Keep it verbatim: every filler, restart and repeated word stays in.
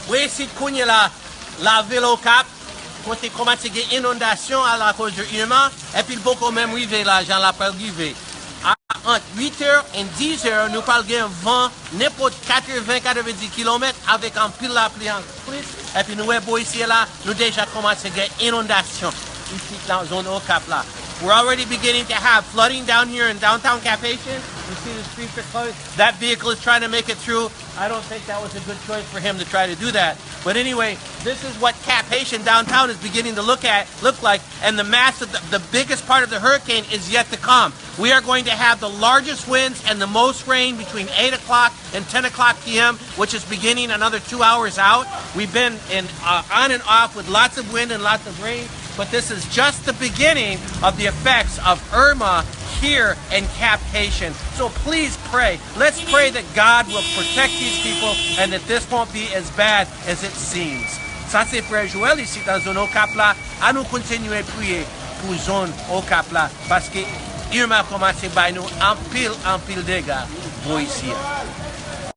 Wè isit kounye la, lavil Okap, kote kòmanse gen inondasyon alakoz de Irma, epi l poko menm rive la, jan l ap pral rive. A, ant uit è e diz è, nou pral gen van nenpòt katreven, katrevendiz kilomèt avèk anpil lapli an plis. Epi nou wè bò isi la, nou deja kòmanse gen inondasyon isit nan zòn Okap la. We're already beginning to have flooding down here in downtown Cap-Haïtien. You see the streets are closed. That vehicle is trying to make it through. I don't think that was a good choice for him to try to do that. But anyway, this is what Cap-Haïtien downtown is beginning to look at look like, and the mass of the, the biggest part of the hurricane is yet to come. We are going to have the largest winds and the most rain between eight o'clock and ten o'clock p.m., which is beginning another two hours out. We've been in uh, on and off with lots of wind and lots of rain, but this is just the beginning of the effects of Irma here in Cap-Haïtien. So please pray. Let's pray that God will protect these people and that this won't be as bad as it seems. Sa se frè Joel isit nan zòn Okap la. An nou kontinye priye pou zòn Okap la, paske Irma kòmanse bay nou anpil, anpil dega bò isi a.